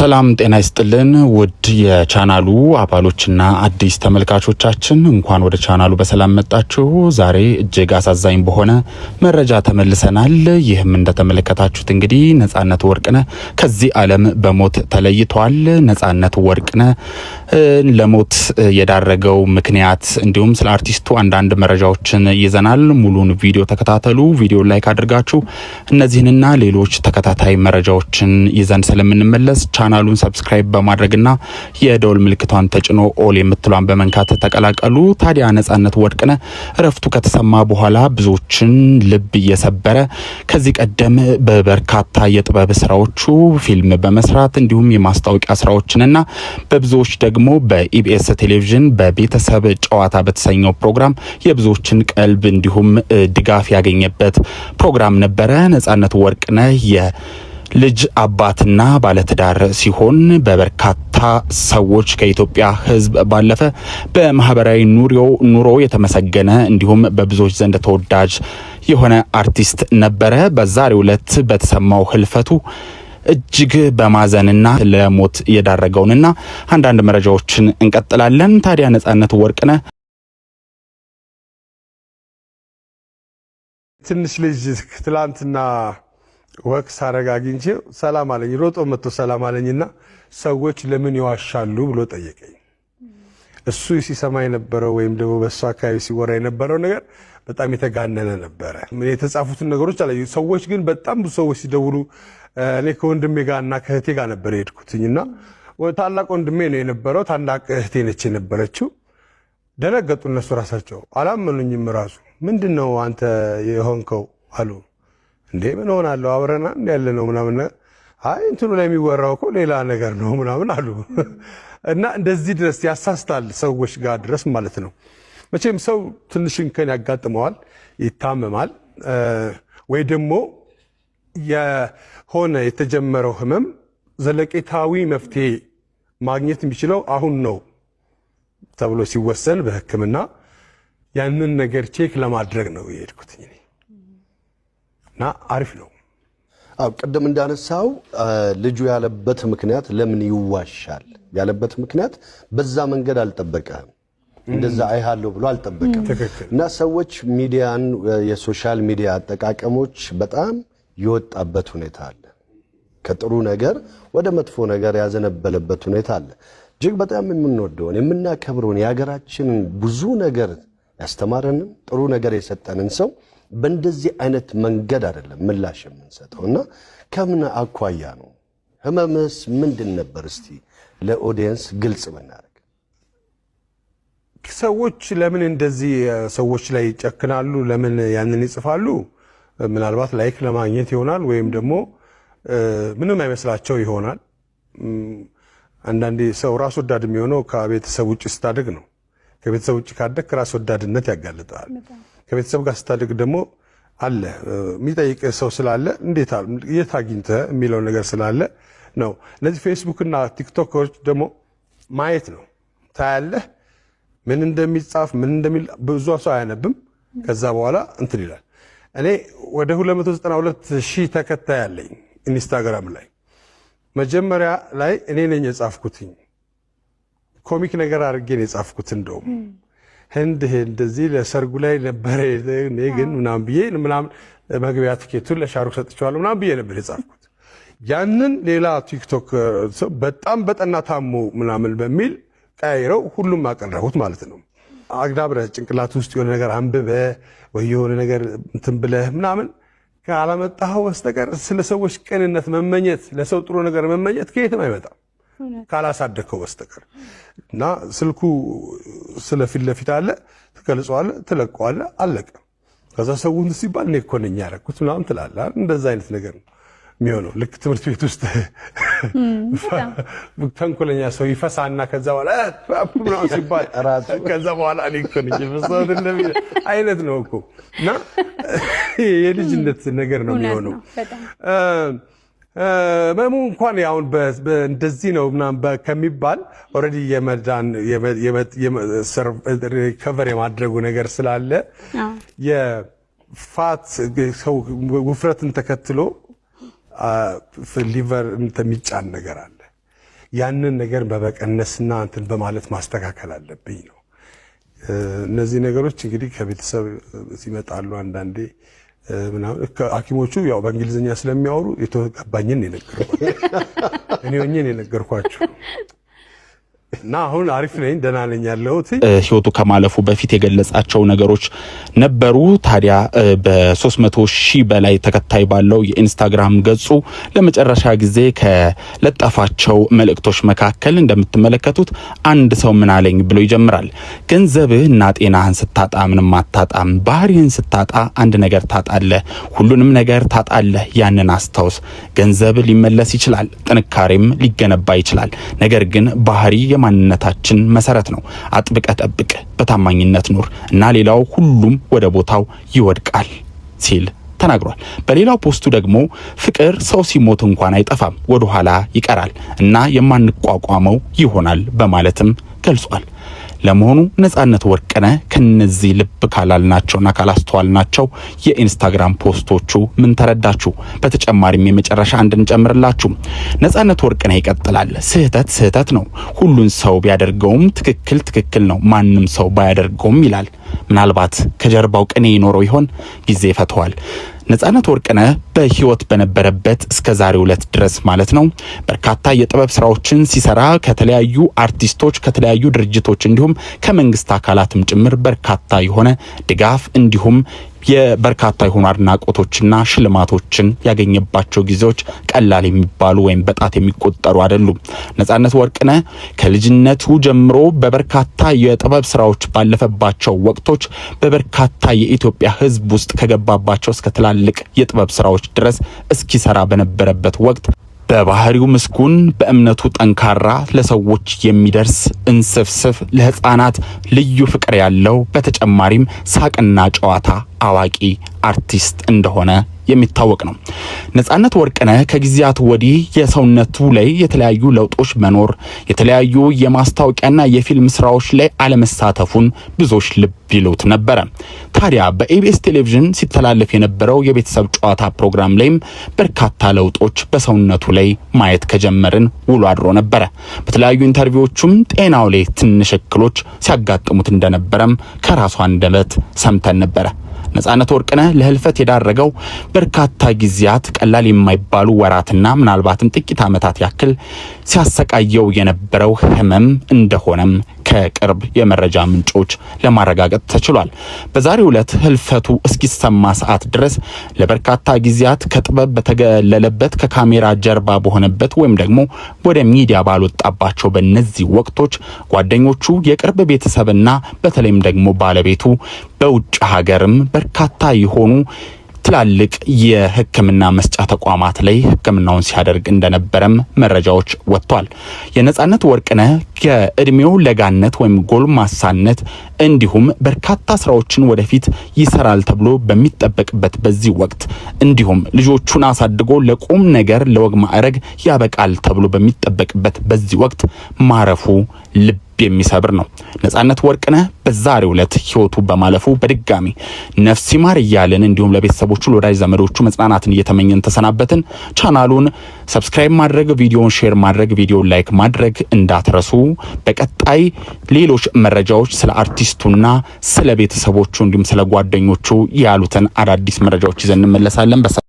ሰላም ጤና ይስጥልን ውድ የቻናሉ አባሎችና አዲስ ተመልካቾቻችን፣ እንኳን ወደ ቻናሉ በሰላም መጣችሁ። ዛሬ እጅግ አሳዛኝ በሆነ መረጃ ተመልሰናል። ይህም እንደተመለከታችሁት እንግዲህ ነጻነት ወርቅነህ ከዚህ ዓለም በሞት ተለይቷል። ነጻነት ወርቅነህ ለሞት የዳረገው ምክንያት እንዲሁም ስለ አርቲስቱ አንዳንድ መረጃዎችን ይዘናል። ሙሉን ቪዲዮ ተከታተሉ። ቪዲዮ like አድርጋችሁ እነዚህንና ሌሎች ተከታታይ መረጃዎችን ይዘን ስለምንመለስ ቻናሉን subscribe በማድረግና የደወል ምልክቷን ተጭኖ all የምትሏን በመንካት ተቀላቀሉ። ታዲያ ነጻነት ወርቅነህ እረፍቱ ከተሰማ በኋላ ብዙዎችን ልብ እየሰበረ፣ ከዚህ ቀደም በበርካታ የጥበብ ስራዎቹ ፊልም በመስራት እንዲሁም የማስታወቂያ ስራዎችንና በብዙዎች ደግሞ በኢቢኤስ ቴሌቪዥን በቤተሰብ ጨዋታ በተሰኘው ፕሮግራም የብዙዎችን ቀልብ እንዲሁም ድጋፍ ያገኘበት ፕሮግራም ነበረ። ነጻነት ወርቅነህ የልጅ አባትና ባለትዳር ሲሆን በበርካታ ሰዎች ከኢትዮጵያ ሕዝብ ባለፈ በማህበራዊ ኑሮ የተመሰገነ እንዲሁም በብዙዎች ዘንድ ተወዳጅ የሆነ አርቲስት ነበረ። በዛሬው ዕለት በተሰማው ህልፈቱ እጅግ በማዘንና ለሞት የዳረገውንና አንዳንድ መረጃዎችን እንቀጥላለን። ታዲያ ነጻነት ወርቅነህ ትንሽ ልጅ ትላንትና walk ሳረግ አግኝቼው ሰላም አለኝ። ሮጦ መጥቶ ሰላም አለኝና ሰዎች ለምን ይዋሻሉ ብሎ ጠየቀኝ። እሱ ሲሰማ የነበረው ወይም ደግሞ በእሱ አካባቢ ሲወራ የነበረው ነገር በጣም የተጋነነ ነበረ። የተጻፉትን ነገሮች አለ። ሰዎች ግን በጣም ብዙ ሰዎች ሲደውሉ፣ እኔ ከወንድሜ ጋር እና ከእህቴ ጋር ነበር የሄድኩትኝ እና ታላቅ ወንድሜ ነው የነበረው፣ ታላቅ እህቴ ነች የነበረችው። ደነገጡ። እነሱ ራሳቸው አላመኑኝም። ራሱ ምንድን ነው አንተ የሆንከው አሉ። እንዴ፣ ምን ሆናለሁ፣ አብረና እንደ ያለ ነው ምናምን። አይ፣ እንትኑ ላይ የሚወራው እኮ ሌላ ነገር ነው ምናምን አሉ። እና እንደዚህ ድረስ ያሳስታል ሰዎች ጋር ድረስ ማለት ነው። መቼም ሰው ትንሽ እንከን ያጋጥመዋል፣ ይታመማል፣ ወይ ደግሞ የሆነ የተጀመረው ህመም ዘለቄታዊ መፍትሄ ማግኘት የሚችለው አሁን ነው ተብሎ ሲወሰን በሕክምና ያንን ነገር check ለማድረግ ነው የሄድኩት እኔ እና አሪፍ ነው። አዎ፣ ቅድም እንዳነሳው ልጁ ያለበት ምክንያት፣ ለምን ይዋሻል ያለበት ምክንያት በዛ መንገድ አልጠበቀህም። እንደዛ አይሃለሁ ብሎ አልጠበቀም። እና ሰዎች ሚዲያን የ social media አጠቃቀሞች በጣም የወጣበት ሁኔታ አለ። ከጥሩ ነገር ወደ መጥፎ ነገር ያዘነበለበት ሁኔታ አለ። እጅግ በጣም የምንወደውን፣ የምናከብረውን፣ የሀገራችንን ብዙ ነገር ያስተማረንን፣ ጥሩ ነገር የሰጠንን ሰው በእንደዚህ አይነት መንገድ አይደለም ምላሽ የምንሰጠው። እና ከምን አኳያ ነው? ህመምስ ምንድን ነበር? እስቲ ለ audience ግልጽ ብናደርግ። ሰዎች ለምን እንደዚህ ሰዎች ላይ ይጨክናሉ? ለምን ያንን ይጽፋሉ? ምናልባት like ለማግኘት ይሆናል፣ ወይም ደግሞ ምንም አይመስላቸው ይሆናል። አንዳንዴ ሰው ራስ ወዳድ የሚሆነው ከቤተሰብ ውጭ ስታድግ ነው። ከቤተሰብ ውጭ ካደግክ ራስ ወዳድነት ያጋልጣል። ከቤተሰብ ጋር ስታድግ ደግሞ አለ የሚጠይቅ ሰው ስላለ፣ እንዴት የት አግኝተህ የሚለው ነገር ስላለ ነው። እነዚህ ፌስቡክ እና ቲክቶኮች ደግሞ ማየት ነው። ታያለህ ምን እንደሚጻፍ፣ ምን እንደሚል ብዙ ሰው አያነብም። ከዛ በኋላ እንትን ይላል። እኔ ወደ 292 ሺህ ተከታይ አለኝ ኢንስታግራም ላይ። መጀመሪያ ላይ እኔ ነኝ የጻፍኩትኝ፣ comic ነገር አድርጌ ነው የጻፍኩት። እንደውም ህንድ እንደዚህ ለሰርጉ ላይ ነበረ፣ እኔ ግን ምናምን ብዬ ምናምን መግቢያ ትኬቱን ለሻሩክ ሰጥቼዋለሁ ምናምን ብዬ ነበር የጻፍኩት። ያንን ሌላ ቲክቶክ ሰው በጣም በጠና ታሞ ምናምን በሚል ቀያይረው ሁሉም አቀረቡት ማለት ነው። አግዳብረህ ጭንቅላት ውስጥ የሆነ ነገር አንብበህ ወይ የሆነ ነገር እንትን ብለህ ምናምን ካላመጣኸው በስተቀር ስለ ሰዎች ቅንነት መመኘት፣ ለሰው ጥሩ ነገር መመኘት ከየትም አይመጣም ካላሳደግከው በስተቀር። እና ስልኩ ስለ ፊት ለፊት አለ፣ ትገልጸዋለህ፣ ትለቀዋለህ፣ አለቀ። ከዛ ሰው እንትን ሲባል እኔ እኮ ነኝ ያደረኩት ምናምን ትላለህ አይደል? እንደዛ አይነት ነገር ነው የሚሆነው። ልክ ትምህርት ቤት ውስጥ ተንኮለኛ ሰው ይፈሳና ከዛ በኋላ ምናምን ሲባል ከዛ በኋላ እኔ እኮ ነኝ የፈሳሁት እንደሚል አይነት ነው እኮ። እና የልጅነት ነገር ነው የሚሆነው። ህመሙ እንኳን አሁን እንደዚህ ነው ምናምን ከሚባል already የመዳን recover የማድረጉ ነገር ስላለ የ fat ሰው ውፍረትን ተከትሎ liver የሚጫን ነገር አለ። ያንን ነገር በመቀነስና እንትን በማለት ማስተካከል አለብኝ ነው። እነዚህ ነገሮች እንግዲህ ከቤተሰብ ሲመጣሉ አንዳንዴ ምናምን ሐኪሞቹ ያው በእንግሊዝኛ ስለሚያወሩ የተገባኝን ነው የነገርኳቸው። እኔ ሆኜ ነው የነገርኳቸው። እና አሁን አሪፍ ነኝ፣ ደህና ነኝ ያለሁት። ህይወቱ ከማለፉ በፊት የገለጻቸው ነገሮች ነበሩ። ታዲያ በ300 ሺህ በላይ ተከታይ ባለው የኢንስታግራም ገጹ ለመጨረሻ ጊዜ ከለጠፋቸው መልእክቶች መካከል እንደምትመለከቱት አንድ ሰው ምን አለኝ ብሎ ይጀምራል። ገንዘብህ እና ጤናህን ስታጣ ምንም አታጣም። ባህሪህን ስታጣ አንድ ነገር ታጣለህ። ሁሉንም ነገር ታጣለህ። ያንን አስታውስ። ገንዘብ ሊመለስ ይችላል፣ ጥንካሬም ሊገነባ ይችላል። ነገር ግን ባህሪ የማንነታችን መሰረት ነው። አጥብቀህ ጠብቅ፣ በታማኝነት ኑር እና ሌላው ሁሉም ወደ ቦታው ይወድቃል ሲል ተናግሯል። በሌላው post ኡ ደግሞ ፍቅር ሰው ሲሞት እንኳን አይጠፋም፣ ወደ ኋላ ይቀራል እና የማንቋቋመው ይሆናል በማለትም ገልጿል። ለመሆኑ ነጻነት ወርቅነህ ከነዚህ ልብ ካላልናቸውና ካላስተዋልናቸው የኢንስታግራም post ኦቹ ምን ተረዳችሁ? በተጨማሪም የመጨረሻ አንድ እንጨምርላችሁ። ነጻነት ወርቅነህ ይቀጥላል። ስህተት ስህተት ነው። ሁሉን ሰው ቢያደርገውም ትክክል ትክክል ነው፣ ማንም ሰው ባያደርገውም ይላል። ምናልባት ከጀርባው ቅኔ ይኖረው ይሆን? ጊዜ ይፈተዋል። ነጻነት ወርቅነህ በህይወት በነበረበት እስከ ዛሬው ዕለት ድረስ ማለት ነው በርካታ የጥበብ ስራዎችን ሲሰራ ከተለያዩ አርቲስቶች፣ ከተለያዩ ድርጅቶች እንዲሁም ከመንግስት አካላትም ጭምር በርካታ የሆነ ድጋፍ እንዲሁም የበርካታ የሆኑ አድናቆቶችና ሽልማቶችን ያገኘባቸው ጊዜዎች ቀላል የሚባሉ ወይም በጣት የሚቆጠሩ አይደሉም። ነጻነት ወርቅነህ ከልጅነቱ ጀምሮ በበርካታ የጥበብ ስራዎች ባለፈባቸው ወቅቶች በበርካታ የኢትዮጵያ ሕዝብ ውስጥ ከገባባቸው እስከ ትላልቅ የጥበብ ስራዎች ድረስ እስኪሰራ በነበረበት ወቅት በባህሪው ምስጉን፣ በእምነቱ ጠንካራ፣ ለሰዎች የሚደርስ እንስፍስፍ፣ ለህፃናት ልዩ ፍቅር ያለው በተጨማሪም ሳቅና ጨዋታ አዋቂ አርቲስት እንደሆነ የሚታወቅ ነው። ነጻነት ወርቅነህ ከጊዜያት ወዲህ የሰውነቱ ላይ የተለያዩ ለውጦች መኖር፣ የተለያዩ የማስታወቂያና የፊልም ስራዎች ላይ አለመሳተፉን ብዙዎች ልብ ይሉት ነበረ። ታዲያ በኢቢኤስ ቴሌቪዥን ሲተላለፍ የነበረው የቤተሰብ ጨዋታ ፕሮግራም ላይም በርካታ ለውጦች በሰውነቱ ላይ ማየት ከጀመርን ውሎ አድሮ ነበረ። በተለያዩ interview ዎቹም ጤናው ላይ ትንሽ እክሎች ሲያጋጥሙት እንደነበረም ከራሱ አንደበት ሰምተን ነበረ። ነጻነት ወርቅነህ ለህልፈት የዳረገው በርካታ ጊዜያት ቀላል የማይባሉ ወራትና ምናልባትም ጥቂት ዓመታት ያክል ሲያሰቃየው የነበረው ህመም እንደሆነም ከቅርብ የመረጃ ምንጮች ለማረጋገጥ ተችሏል። በዛሬው ዕለት ህልፈቱ እስኪሰማ ሰዓት ድረስ ለበርካታ ጊዜያት ከጥበብ በተገለለበት፣ ከካሜራ ጀርባ በሆነበት ወይም ደግሞ ወደ ሚዲያ ባልወጣባቸው በእነዚህ ወቅቶች ጓደኞቹ፣ የቅርብ ቤተሰብና በተለይም ደግሞ ባለቤቱ በውጭ ሀገርም በርካታ የሆኑ ትላልቅ የሕክምና መስጫ ተቋማት ላይ ሕክምናውን ሲያደርግ እንደነበረም መረጃዎች ወጥቷል። የነጻነት ወርቅነህ ከእድሜው ለጋነት ወይም ጎልማሳነት እንዲሁም በርካታ ስራዎችን ወደፊት ይሰራል ተብሎ በሚጠበቅበት በዚህ ወቅት እንዲሁም ልጆቹን አሳድጎ ለቁም ነገር ለወግ ማዕረግ ያበቃል ተብሎ በሚጠበቅበት በዚህ ወቅት ማረፉ ልብ የሚሰብር ነው። ነጻነት ወርቅነህ በዛሬው ዕለት ህይወቱ በማለፉ በድጋሚ ነፍስ ይማር እያልን እንዲሁም ለቤተሰቦቹ ለወዳጅ ዘመዶቹ መጽናናትን እየተመኘን ተሰናበትን። ቻናሉን subscribe ማድረግ፣ ቪዲዮን share ማድረግ፣ ቪዲዮን like ማድረግ እንዳትረሱ። በቀጣይ ሌሎች መረጃዎች ስለ አርቲስቱና ስለ ቤተሰቦቹ እንዲሁም ስለ ጓደኞቹ ያሉትን አዳዲስ መረጃዎች ይዘን እንመለሳለን።